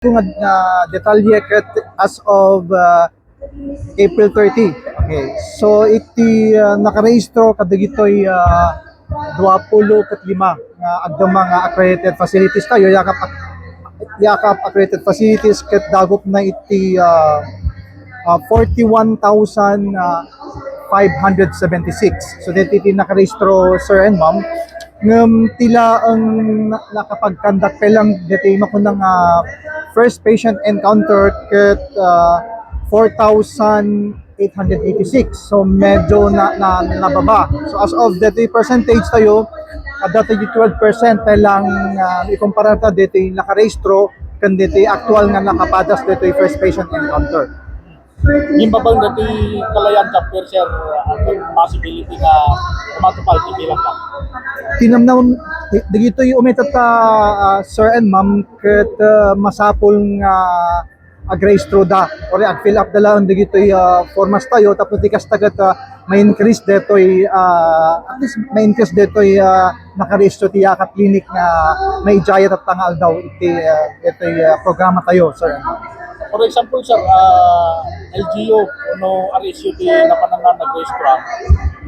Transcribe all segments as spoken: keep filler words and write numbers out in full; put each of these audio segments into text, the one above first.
nga, ah, detalye ket as of, ah, April thirty. Okay. So, iti, ah, nakarehistro kadagitoy, ah, dua pulo ket lima nga agdama nga accredited facilities tayo, Yakap ac-, Yakap accredited facilities ket dagupna iti, ah, ah, forty-one thousand, ah, five hundred seventy-six. So, daytoy ti nakarehistro, sir and ma'am. Ngem ti laeng na-, nakapag-conduct pay lang daytoy makunang, ah, first patient encounter ket, ah, four thousand eight hundred eighty-six. So, medyo na, na, nababa. So, as of daytoy percentage tayo, adda tayo twelve percent pay lang, ah, ikumpara ta daytoy nakarehistro ken daytoy aktual nga nakapadas daytoy first patient encounter. Imbabang dati kalayan ka per share, ah, possibility nga matupal ti bilang ka. Tinamnam, dagitoy umetet ta, ah, sir and ma'am, ket, ah, masapul nga agrehistro da or ag-fill up da laeng dagitoy, ah, formas tayo, tapno ti kasta ket, ah, ma-increase detoy, ah, at least ma-increase detoy, ah, nakarehistro ti Yakap Clinic nga maidiay tatta nga aldaw iti, ah, iti, ah, programa tayo, sir. For example, sir, ah, L G U, no, R S U ti napanan nga nagrehistro.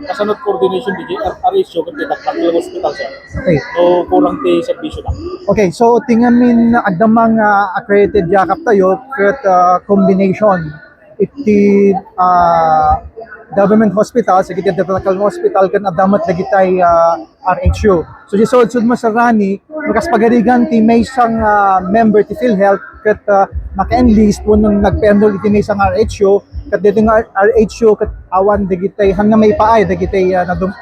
Kasano ti coordination dagiti R S U ket ti dakdakel nga hospital, sir? Okay. No, kurang ti serbisyo na. Okay, so ti ngamin agdama nga accredited Yakap tayo ket, ah, combination iti, ah, government hospital, sa iti dakdakel nga hospital, ken adda met dagitay, ah, R H U. So, di sud-sud mo, Sir Rani, no kas pagarigan ti maysa nga member ti PhilHealth ket, ah, naka-enlist wenno nagpa-enroll iti maysa nga R H U, ket daytoy nga R H U ket awan dagitay, haan nga maipaay dagitay, ah, nadum-,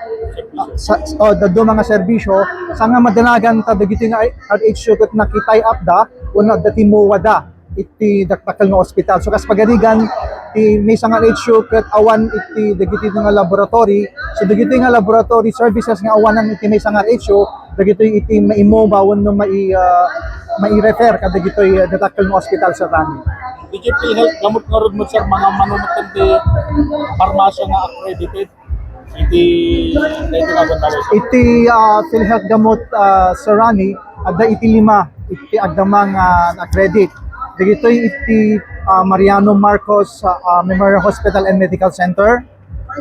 ah, sa, oh, dadduma nga serbisyo, saan nga madanagan ta dagitoy nga R H U ket naki-tie up da wenno adda ti MOA da iti dakdakel nga ospital. So, kas pagarigan, ti maysa nga R H U ket awan iti dagiti nga laboratory. So, dagiti nga laboratory services nga awanan iti maysa nga R H U, dagitoy iti mai-MOA wenno mai-, ah, mai-refer kadagitoy dakdakel nga ospital, Sir Rani. Dagiti PhilHealth, gamut ngarud met, sir, mangmano met ti parmasya nga accredited iti, iti nga gundalo, sir. Iti, ah, PhilHealth gamut, ah, Sir Rani, adda iti lima iti agdama nga accredit. Dagitoy iti, ah, Mariano Marcos, ah, ah, Memorial Hospital and Medical Center,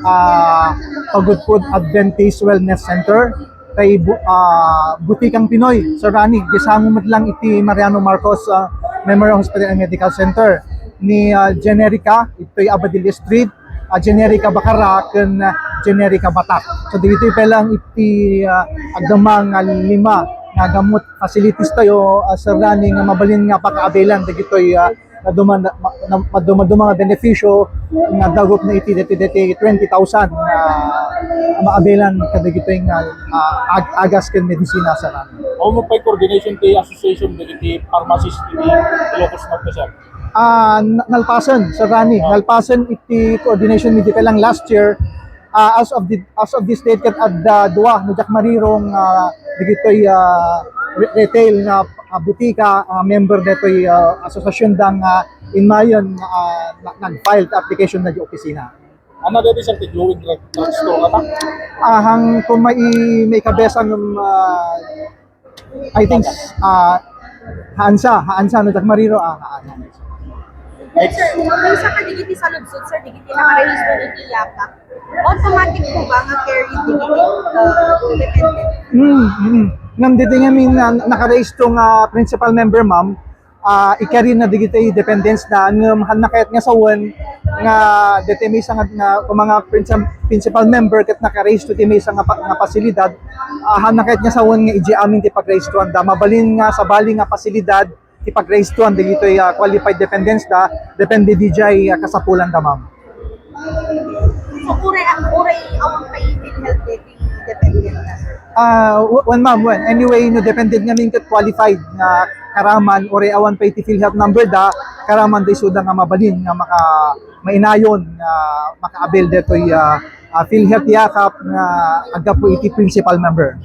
ah, Pagudpud Adventist Wellness Center, kay Bu-, ah, Butikang Pinoy, Sir Rani, di sango met lang iti Mariano Marcos, ah, Memorial Hospital and Medical Center, ni, ah, Generica, itoy Abadilla Street, ah, Generica Bacarra, ken, ah, Generica Batak. So, dagitoy pay lang iti, ah, agdama nga lima nga gamut facilities tayo, ah, Sir Rani, nga mabalin nga pakaabailan dagitoy, ah, maduma-, ma-, na-, maduma-duma nga benepisyo nga dagupna iti deti, deti twenty thousand nga maabilan kadagitoy nga, ah, ag-, agas ken medisina, Sir Rani. Ania pay coordination ti association dagiti pharmacist iti Ilocos Norte, sir? Ah, na-, nalpasen, Sir Rani. Ah. Nalpasen iti coordination mi di pa lang last year. Ah, as of the, as of this date, ket adda dua, no diak marirong, ah, dagitoy, ah, re-, retail nga, ah, butika, ah, member detoy, ah, asosiasyon da nga immayen, ah, na-, nag-file ti application na di opisina. Ania deti, sir, ti Glowing Drug, Drugstore ata? Ah, han ko mai-, maikabesa ngem, ah, I think, ah, haan sa, haan sa, no diak mariro, ah, haan. Yes, sir. Maysa kadagiti saludsod, sir, dagiti nakarehistro iti Yakap. Automatic po ba nga carry dagiti, uh, dependent? Mm, mm. Ngem deti ngamin, ah, nakarehistro nga principal member, ma'am, ah, i-carry na dagiti dependents na, ngem haan na kayat nga sawen nga deti maysa nga, nga, kung mga princi-, principal member ket nakarehistro ti maysa nga pa-, nga pasilidad, ah, haan na kayat nga sawen nga idiay amin ti pagrehistroanda. Mabalin nga sabali nga pasilidad ti pagrehistroan dagitoy, ah, qualified dependents da, depende diay, ah, kasapulan da, ma'am. So, uray, uray awan pay PhilHealth deti dependent na, sir? Ah, w-, wen, ma'am, wen. Anyway, no dependent ngamin ket qualified nga karaman, uray awan pay ti PhilHealth number da, karaman da isuda nga mabalin nga maka-, mainayon nga maka-avail detoy, ah, ah, PhilHealth Yakap nga aggapu iti principal member.